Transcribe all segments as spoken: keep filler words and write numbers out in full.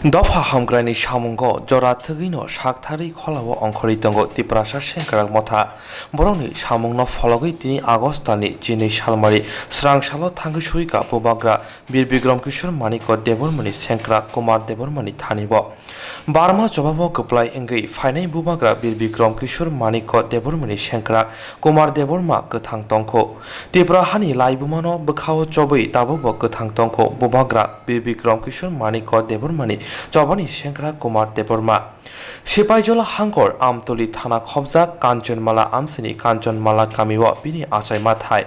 Dopha hamkraini samungo jora thwgwino saktharwi kholao ongkhorwi tongo Tiprasa Sengkrak Motha. Borokni samungno phologwi tini August talni chinwi salmari srang salo thangwi suika Bubagra Bir Bikram Kishore Manikya Debbarmani sengkrak Kumar Debbarmani thanibo. Barma chobao kwplai wngwi phainai Bubagra Bir Bikram Kishore Manikya Debbarmani sengkrak Kumar Debbarma kwthang tongkho. Tipra hani laibumano bwkhao chobwi tabukbo kwthang tongkho Bubagra Bir Bikram Kishore Manikya Debbarmani chobani sengkrak Kumar Debbarma. Sipaijala hangkor Amtoli thana khobjak Kanchanmala amsini Kanchanmala kamio bini achaima thai.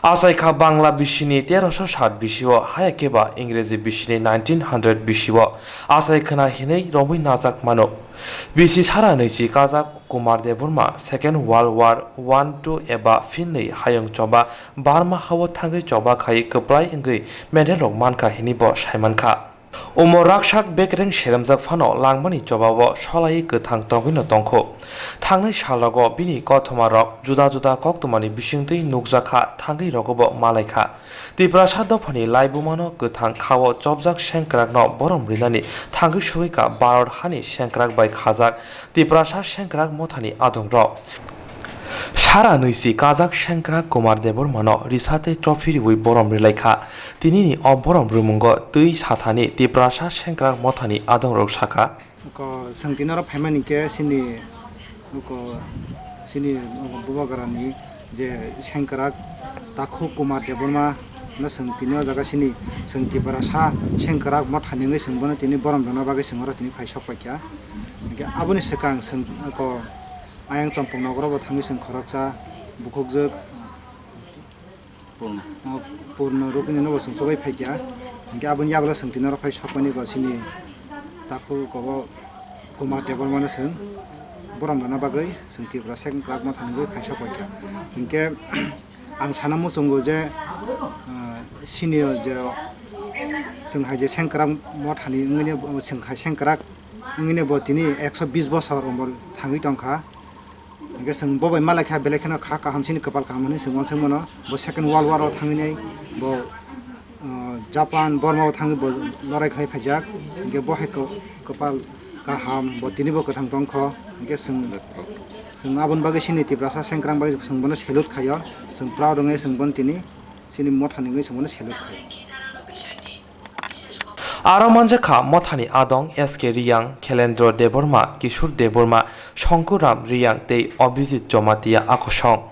Achaikha Bangla bisini terosho sat bisio, haya khe ba Ingreji bisini nineteen hundred bisio achai khna hinwi romwi najak mano. Bisi sara nwichi kajak Kumar Debbarma Second World War one two eba phinnwi hayung choba Burma hao thangwi choba khai kwplai wngwi medal rok mankha hinwi bo saimankha. Omo raksak bekereng seremjak phano langmani chobao solaiwi kwthang tongwino tongkho. Thangnai salrogo bini kothoma rok juda juda koktwmani bisingtwi nukjakha, thangwi rogobo malaikha. Tiprasa dophani laibumano kwthang khao chopjak sengkrakno borom rinani thangwi suika Bharat hani sengkrak bai khajak Tiprasa Sengkrak Mothani adongrok. Sara nwichi kajak Sengkrak Kumar Debbarmano risate trophy riwi borom rilaikha. Tinini o borom rimungo twi sathani Tiprasa Sengkrak Mothani adongrok sakha. Ko swngtwi norok phaimani khe chini ko chini Bubagrani je Sengkrak Takhu Kumar Debbarma no swngtwi o jaga chini swng Tiprasa Sengkrak Mothani wngwi swng bono tini borom rwna bagwi swng oro tini phai sok paikha. Hingkhe aboni swkang swng ko ayang chompok nogoro bo thangwi swng khoroksa bukhukjwk, Purno. Ah, Purno Rupini no bo swng chobai phaikha. Hingkhe aboni yagulo swngtwi norok phai sokmani bo chini Takhu kobo Kumar Debbarma no swng borom rwna bagwi swng Tiprasa Sengkrak Mothani wngwi phai sok paikha. Hingkhe ang sana muchungo je, ah, senior je swng hai je Sengkrak Mothani wngwi ne bo, swng hai Sengkrak wngwi ne bo tini ekso bis bosor umor thangwi tongkha. Hingke chwng bo bai malai kha, belai kheno kha kaham chini kwpal kaham hinwi chwng uansuk mano. Bo Second World War o thangwi nai bo, uh, Japan, Burma o thangwi bo lorai khlai phaijak. Hingke bo hai kw-, kwpal kaham, bo tini bo kwthang tongkho. Hingke chwng, chwng aboni bagwi chini Tiprasa Sengkrak bai chwng bono salute khaio. Chwng proud wngwi chwng bono tini chini motha ni wngwi chwng bono salute khaio. Aro manjakha mothani adong S K Riyang, Khelendro Debbarma, Kishore Debbarma, Shankuram Riyang tei Abhijit Jamatia akosong.